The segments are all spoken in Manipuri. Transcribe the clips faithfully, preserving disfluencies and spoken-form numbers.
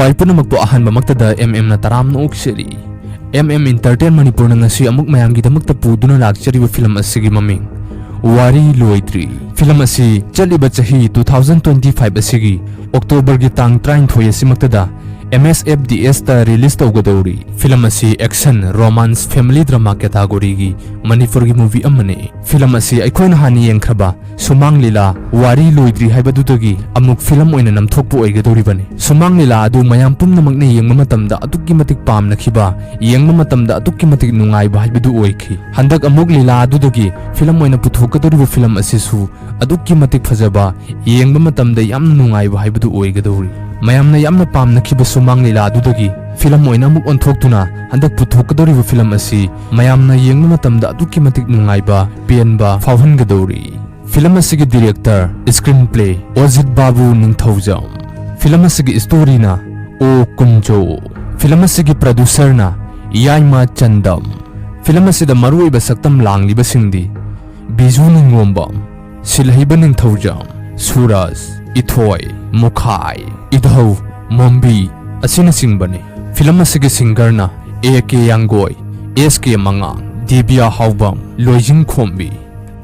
ꯄꯥꯏ ꯄꯨꯝꯅꯃꯛꯄꯨ ꯑꯍꯥꯟꯕꯃꯛꯇꯗ ꯑꯦꯝ ꯑꯦꯝꯅ ꯇꯔꯥꯝꯅ ꯑꯣꯛꯆꯔꯤ꯫ ꯑꯦꯝ ꯑꯦꯝ ꯏꯟꯇꯔꯇꯦꯟ ꯃꯅꯤꯄꯨꯔꯅ ꯉꯁꯤ ꯑꯃꯨꯛ ꯃꯌꯥꯝꯒꯤꯗꯃꯛꯇ ꯄꯨꯗꯨꯅ ꯂꯥꯛꯆꯔꯤꯕ ꯐꯤꯂꯝ ꯑꯁꯤꯒꯤ ꯃꯃꯤꯡ ꯋꯥꯔꯤ ꯂꯣꯏꯗ꯭ꯔꯤ꯫ ꯐꯤꯂꯝ ꯑꯁꯤ ꯆꯠꯂꯤꯕ ꯆꯍꯤ two thousand twenty five ꯑꯁꯤꯒꯤ ꯑꯣꯛꯇꯣꯕꯔꯒꯤ ꯇꯥꯡ ꯇꯔꯥꯅꯤꯊꯣꯏ ꯑꯁꯤꯃꯛꯇꯗ M S F D S ꯇ ꯔꯤꯂꯤꯖ ꯇꯧꯒꯗꯧꯔꯤ꯫ ꯐꯤꯂꯝ ꯑꯁꯤ ꯑꯦꯛꯁꯟ, ꯔꯣꯃꯥꯟꯁ, ꯐꯦꯃꯤꯂꯤ ꯗ꯭ꯔꯃꯥ ꯀꯦꯇꯥꯒꯣꯔꯤꯒꯤ ꯃꯅꯤꯄꯨꯔꯒꯤ ꯃꯨꯚꯤ ꯑꯃꯅꯤ꯫ ꯐꯤꯂꯝ ꯑꯁꯤ ꯑꯩꯈꯣꯏꯅ ꯍꯥꯟꯅ ꯌꯦꯡꯈ꯭ꯔꯕ ꯁꯨꯃꯥꯡ ꯂꯤꯂꯥ ꯋꯥꯔꯤ ꯂꯣꯏꯗ꯭ꯔꯤ ꯍꯥꯏꯕꯗꯨꯗꯒꯤ ꯑꯃꯨꯛ ꯐꯤꯂꯝ ꯑꯣꯏꯅ ꯅꯝꯊꯣꯛꯄ ꯑꯣꯏꯒꯗꯧꯔꯤꯕꯅꯤ꯫ ꯁꯨꯃꯥꯡ ꯂꯤꯂꯥ ꯑꯗꯨ ꯃꯌꯥꯝ ꯄꯨꯝꯅꯃꯛꯅ ꯌꯦꯡꯕ ꯃꯇꯝꯗ ꯑꯗꯨꯛꯀꯤ ꯃꯇꯤꯛ ꯄꯥꯝꯅꯈꯤꯕ, ꯌꯦꯡꯕ ꯃꯇꯝꯗ ꯑꯗꯨꯛꯀꯤ ꯃꯇꯤꯛ ꯅꯨꯡꯉꯥꯏꯕ ꯍꯥꯏꯕꯗꯨ ꯑꯣꯏꯈꯤ꯫ ꯍꯟꯗꯛ ꯑꯃꯨꯛ ꯂꯤꯂꯥ ꯑꯗꯨꯗꯒꯤ ꯐꯤꯂꯝ ꯑꯣꯏꯅ ꯄꯨꯊꯣꯛꯀꯗꯧꯔꯤꯕ ꯐꯤꯂꯝ ꯑꯁꯤꯁꯨ ꯑꯗꯨꯛꯀꯤ ꯃꯇꯤꯛ ꯐꯖꯕ, ꯌꯦꯡꯕ ꯃꯇꯝꯗ ꯌꯥꯝꯅ ꯅꯨꯡꯉꯥꯏꯕ ꯍꯥꯏꯕꯗꯨ ꯑꯣꯏꯒꯗꯧꯔꯤ꯫ ꯃꯌꯥꯝꯅ ꯌꯥꯝꯅ ꯄꯥꯝꯅꯈꯤꯕ ꯁꯨꯃꯥꯡ ꯂꯤꯂꯥ ꯑꯗꯨꯗꯒꯤ ꯐꯤꯂꯝ ꯑꯣꯏꯅ ꯑꯃꯨꯛ ꯑꯣꯟꯊꯣꯛꯇꯨꯅ ꯍꯟꯗꯛ ꯄꯨꯊꯣꯛꯀꯗꯧꯔꯤꯕ ꯐꯤꯂꯝ ꯑꯁꯤ ꯃꯌꯥꯝꯅ ꯌꯦꯡꯕ ꯃꯇꯝꯗ ꯑꯗꯨꯛꯀꯤ ꯃꯇꯤꯛ ꯅꯨꯡꯉꯥꯏꯕ, ꯄꯦꯟꯕ ꯐꯥꯎꯍꯟꯒꯗꯧꯔꯤ꯫ ꯐꯤꯂꯝ ꯑꯁꯤꯒꯤ ꯗꯤꯔꯦꯛꯇꯔ, ꯁ꯭ꯀ꯭ꯔꯤꯟ ꯄ꯭ꯂꯦ, ꯑꯣꯖꯤꯠ ꯕꯥꯕꯨ ꯅꯤꯡꯊꯧꯖꯝ꯫ ꯐꯤꯂꯝ ꯑꯁꯤꯒꯤ ꯁ꯭ꯇꯣꯔꯤꯅ ꯑꯣ ꯀꯨꯟꯖꯣ꯫ ꯐꯤꯂꯝ ꯑꯁꯤꯒꯤ ꯄ꯭ꯔꯗ꯭ꯌꯨꯁꯔꯅ ꯌꯥꯏꯃ ꯆꯟꯗꯝ꯫ ꯐꯤꯂꯝ ꯑꯁꯤꯗ ꯃꯔꯨꯑꯣꯏꯕ ꯁꯛꯇꯝ ꯂꯥꯡꯂꯤꯕꯁꯤꯡꯗꯤ ꯕꯤꯖꯨ ꯅꯤꯡꯉꯣꯝꯕꯝ, ꯁꯤꯜꯍꯩꯕ ꯅꯤꯡꯊꯧꯖꯝ, ꯁꯨꯔꯖ, ꯏꯊꯣꯏ, ꯃꯨꯈꯥꯏ, ꯏꯙꯧ, ꯃꯣꯝꯕꯤ ꯑꯁꯤꯅꯆꯤꯡꯕꯅꯤ꯫ ꯐꯤꯂꯝ ꯑꯁꯤꯒꯤ ꯁꯤꯡꯒꯔꯅ A K ꯌꯥꯡꯒꯣꯏ, S K ꯃꯉꯥꯡ, ꯗꯤꯕꯤꯌꯥ ꯍꯥꯎꯕꯝ, ꯂꯣꯏꯖꯤꯡ ꯈꯣꯝꯕꯤ꯫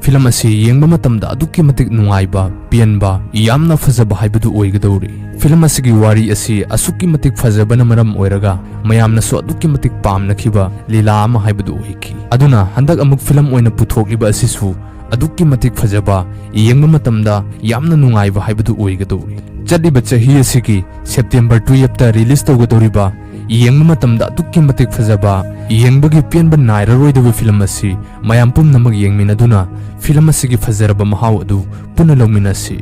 ꯐꯤꯂꯝ ꯑꯁꯤ ꯌꯦꯡꯕ ꯃꯇꯝꯗ ꯑꯗꯨꯛꯀꯤ ꯃꯇꯤꯛ ꯅꯨꯡꯉꯥꯏꯕ, ꯄꯦꯟꯕ, ꯌꯥꯝꯅ ꯐꯖꯕ ꯍꯥꯏꯕꯗꯨ ꯑꯣꯏꯒꯗꯧꯔꯤ꯫ ꯐꯤꯂꯝ ꯑꯁꯤꯒꯤ ꯋꯥꯔꯤ ꯑꯁꯤ ꯑꯁꯨꯛꯀꯤ ꯃꯇꯤꯛ ꯐꯖꯕꯅ ꯃꯔꯝ ꯑꯣꯏꯔꯒ ꯃꯌꯥꯝꯅꯁꯨ ꯑꯗꯨꯛꯀꯤ ꯃꯇꯤꯛ ꯄꯥꯝꯅꯈꯤꯕ ꯂꯤꯂꯥ ꯑꯃ ꯍꯥꯏꯕꯗꯨ ꯑꯣꯏꯈꯤ꯫ ꯑꯗꯨꯅ ꯍꯟꯗꯛ ꯑꯃꯨꯛ ꯐꯤꯂꯝ ꯑꯣꯏꯅ ꯄꯨꯊꯣꯛꯂꯤꯕ ꯑꯁꯤꯁꯨ ꯑꯗꯨꯛꯀꯤ ꯃꯇꯤꯛ ꯐꯖꯕ, ꯌꯦꯡꯕ ꯃꯇꯝꯗ ꯌꯥꯝꯅ ꯅꯨꯡꯉꯥꯏꯕ ꯍꯥꯏꯕꯗꯨ ꯑꯣꯏꯒꯗꯧꯔꯤ꯫ ꯆꯠꯂꯤꯕ ꯆꯍꯤ ꯑꯁꯤꯒꯤ ꯁꯦꯞꯇꯦꯝꯕꯔ twelve ꯇ ꯔꯤꯂꯤꯖ ꯇꯧꯒꯗꯧꯔꯤꯕ, ꯌꯦꯡꯕ ꯃꯇꯝꯗ ꯑꯗꯨꯛꯀꯤ ꯃꯇꯤꯛ ꯐꯖꯕ, ꯌꯦꯡꯕꯒꯤ ꯄꯦꯟꯕ ꯅꯥꯏꯔꯔꯣꯏꯗꯕ ꯐꯤꯂꯝ ꯑꯁꯤ ꯃꯌꯥꯝ ꯄꯨꯝꯅꯃꯛ ꯌꯦꯡꯃꯤꯟꯅꯗꯨꯅ ꯐꯤꯂꯝ ꯑꯁꯤꯒꯤ ꯐꯖꯔꯕ ꯃꯍꯥꯎ ꯑꯗꯨ ꯄꯨꯟꯅ ꯂꯧꯃꯤꯟꯅꯁꯤ꯫